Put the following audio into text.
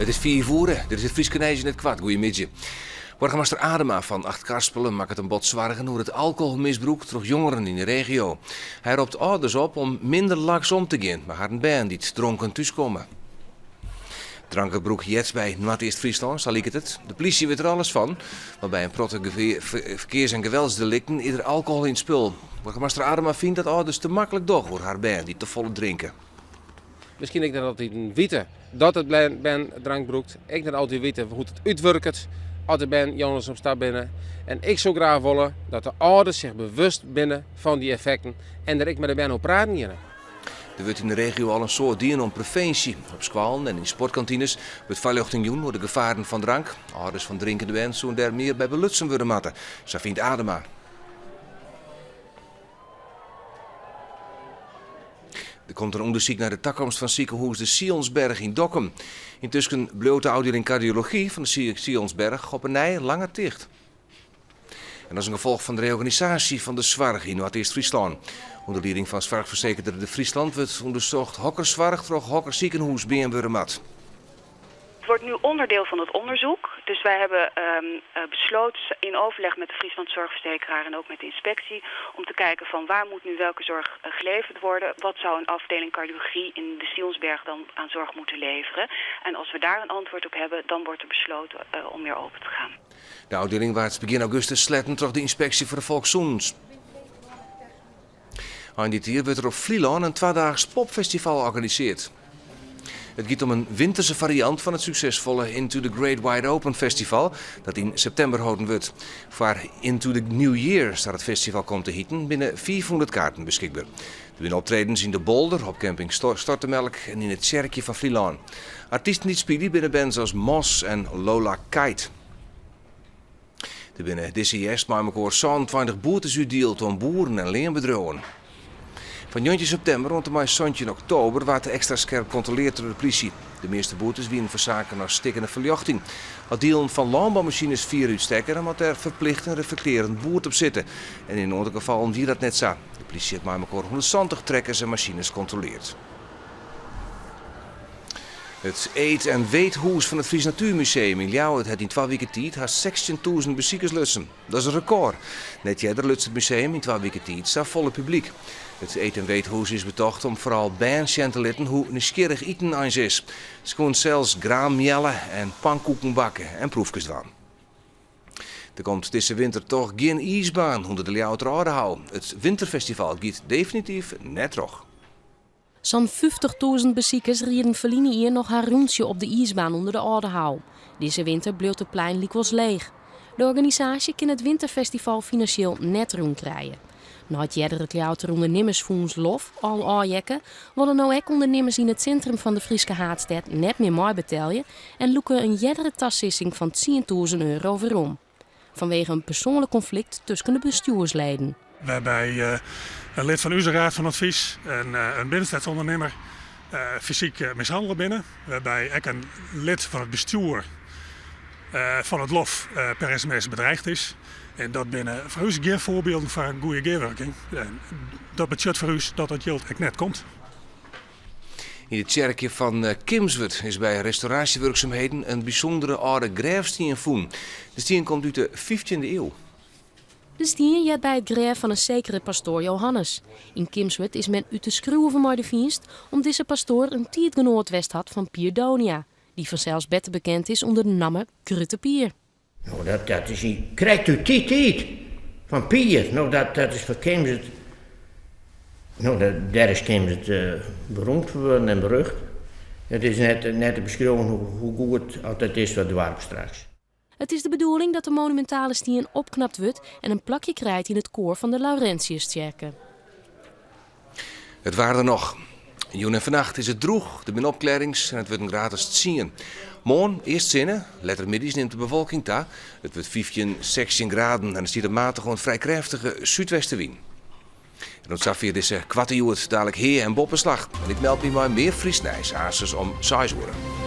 It is fiif oere, dit is it Fryske nijs yn it koart. Goeiemiddei. Boargemaster Adema fan Achtkarspelen makket him bot soargen oer it alkoholmisbrûk troch jongeren yn de regio. Hy ropt âlders op om minder laks om te gean mei harren bern dy't dronken thúskomme. Drankgebrûk heart by Noardeast-Fryslân, sa liket it. De plysje wit der alles fan, want by in protte ferkears en geweldsdelikten is der alkohol yn it spul. Boargemaster Adema fynt dat âlders te maklik dogge oer har bern dy't tefolle drinke. Miskien ek net altyd witte dat it bern drank brûkt. Ek net altyd witte hoe't it útwurket as de bern jûns op stap binne. En ik soe graach wolle dat de âlders sich bewust binne fan dy effekten en der ek mei de bern oer praten geane. Der wurdt yn de regio al in soad dien oan previnsje. Op skoallen en yn sportkantines wurdt foarljochting jûn oer de gefaren fan drank. Âlders fan drinkende bern soene dêr mear by belutsen wurde moatte, sa fynt Adema. Der komt in ûndersyk nei de takomst fan sikehûs De Sionsberg yn Dokkum. Yntusken bliuwt de ôfdieling kardiology fan de Sionsberg op 'e nij langer ticht. En dat is in gefolch fan de reorganisaasje fan de soarch yn Noardeast-Fryslân. Under lieding fan soarchfersekerder De Friesland wurdt ûndersocht hokker soarch troch hokker sikehûs bean wurde moat. Het wordt nu onderdeel van het onderzoek. Dus wij hebben besloten in overleg met de Friesland Zorgverzekeraar en ook met de inspectie om te kijken van waar moet nu welke zorg geleverd worden. Wat zou een afdeling cardiologie in de Sionsberg dan aan zorg moeten leveren? En als we daar een antwoord op hebben, dan wordt er besloten om weer open te gaan. De ôfdieling waard begjin augustus sletten troch de ynspeksje foar de Folkssûnens. Ein dit jier wurdt der op Flylân in twadaags popfestival organiseard. It giet om in winterse fariant fan it suksesfolle Into the Great Wide Open festival dat yn septimber holden wurdt. Foar Into the New Year, sa't it festival komt te hiten, binne 500 kaarten beskikber. Der binne optredens yn de Bolder, op camping Stortemelk en yn it tsjerkje fan Flylân. Artysten dy't spylje binne bands as Moss en Lola Kite. Der binne dizze hjerst mei mekoar 27 boetes útdield oan boeren en leanbedriuwen. Fan 19 septimber oant en mei 17 oktober waard ekstra skerp kontroleard troch de plysje. De measte boetes wienen foar saken as stikkene ferljochting. As dielen fan lânboumasines fier útstekke, dan moat dêr ferplicht in reflektearjend boerd op sitte. En yn in oantal gefallen wie dat net sa. De plysje hat mei mekoar 170 trekkers en masines kontroleard. It Eet en Weethûs fan it Fries Natuurmuseum yn Ljouwert hat yn twa wike tiid hast 16.000 besikers lutsen. Dat is in rekôr. Net earder luts it museum yn twa wike tiid safolle publyk. It Eet en Weethûs is betocht om foaral bern sjen te litten hoe nijsgjirrich iten eins is. Se koene sels graan mealle en pankoeken bakke en proefkes dwaan. Der komt dizze winter toch gjin iisbaan ûnder de Ljouwerter Aldehou. It winterfestival giet definityf net troch. Sa'n 50.000 besikers rieden ferline jier noch har rûntsje op de iisbaan ûnder de Aldehou. Dizze winter bliuwt it plein lykwols leech. De organisaasje kin it winterfestival finansjeel net rûn krije. Nei't earder it Ljouwerter ûndernimmersfûns LOF al ôfheakke, wolle no ek ûndernimmers yn it sintrum fan de Fryske haadstêd net mear meibetelje en lûke in eardere tasissing fan 10.000 euro werom. Fanwege in persoanlik konflikt tusken de bestjoersleden. Wêrby in lid fan ús Raad van Advies en in binnenstedsûndernimmer fysyk mishannele binne. Wêrby ek in lid fan it bestjoer fan it LOF per sms bedreigd is. En dat binne foar ús gjin foarbylden foar in goede gearwurking. Dat betsjut foar ús dat dat jild ek net komt. Yn it tsjerkje fan Kimswert is by restauraasjewurksumheden in bysûndere âlde grêfstien fûn. De stien komt út de fyftjinde iuw. De stien heart by it grêf fan in sekere pastoar Johannes. Yn Kimswert is men út de skroeven mei de fynst om't dizze pastoar in tiidgenoat west hat fan Pier Donia, dy't fansels better bekend is ûnder de namme Grutte Pier. No, dat, dat is yn, krekt út dy tiid fan Pier. No, dat, dat is foar Kimswert. No, dat, dêr is Kimswert beroemd foar wurden en berucht. It is net, net te beskriuwen hoe, hoe goed oft dat is foar it doarp straks. It is de bedoeling dat de monumintale stien opknapt wurdt en in plakje krijt yn it koar fan de Laurentiustsjerke. It waar dan noch. Jûn en fannacht is it drûch, der binne opklearrings en it wurdt in graad as tsien. Moarn earst sinne, letter middeis nimt de bewolking ta. It wurdt 15, 16 graden en der stiet in matige oant frij krêftige súdwestewyn. En oant safier dizze koarte Hjoed, dalik Hea en Boppeslach. En ik meld my mei mear Frysk nijs aansens om seis oere.